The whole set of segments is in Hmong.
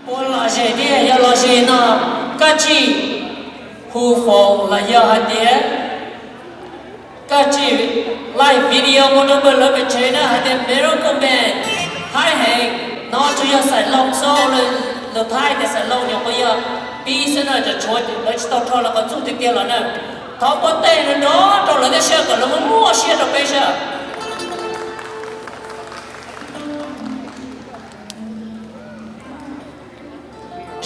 Ua lom zem thiab yog lom zem no, koj tsim hu foos los yog hais tias koj tsim live video mus rau pem lawv pem tsev na hais tias Miracle Man, Thaib heev. No tsuas yog Xais Loos xwb, lawv Thaib tias Xais Loos nyuam qhuav yog pib xwb na, cov tshuav lawv tsis tau rho los qhov txuj tiag tiag los na. Thov pob teg nrov nrov rau lawv thiab seb kom lawv muaj muaj siab rau peb seb.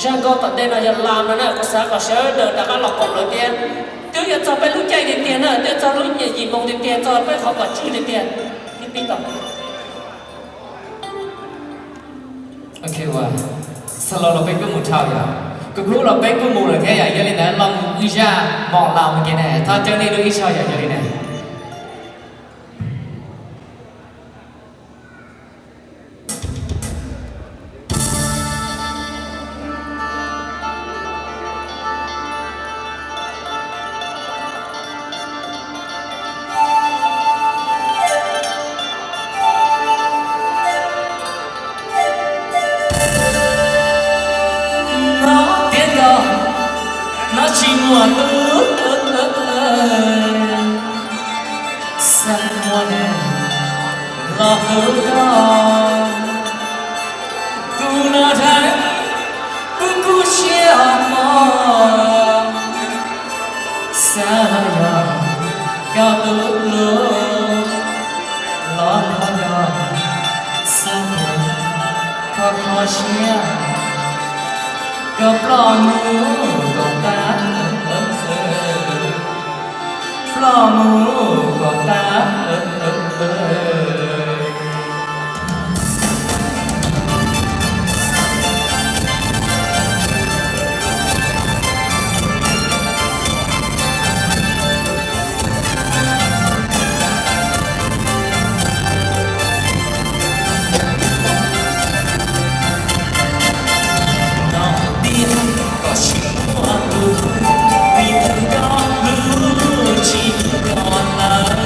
Zaj nkauj tom ntej no yog lam no na, kuv xav kom sawv daws rov qab los koom lawv thiab. Twb yuav txog peb lub caij tiag tiag na, twb txog lub niaj yim moo tiag tiag, txog peb qhov kom tswj tiag tiag. Ib pib tau. Ok, ua, xa los los peb kuj mus dhau yom, kuv hlub los peb kuj mus lawm thiab yom, yog li ntawd los mus wb zaj mom lam mus ke ne, thov caw nej dua ib zaug yom, yog li ntawd. No tiag nkaus, no tsis muaj lub xav muaj ne los hlub koj. Tus no dheev kuv kub siab mog, xav yog koj tus hlub los kho yog xav kho kho siab, koj ploj mus kom tas, ploj mus kom tas. Nom tiag kom sib muaj tus hlub, vim tus koj hlub tsis hlub koj lawm.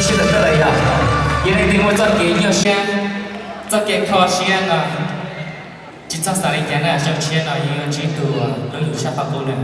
Tsis tas lawm yog, yog leej twg muaj txoj kev nyuaj siab, txoj kev kho siab no, tsis txhob xav li cas na, xyoo tshiab no yus yuav ntsib tus hlub yus tshaj qhov qub na.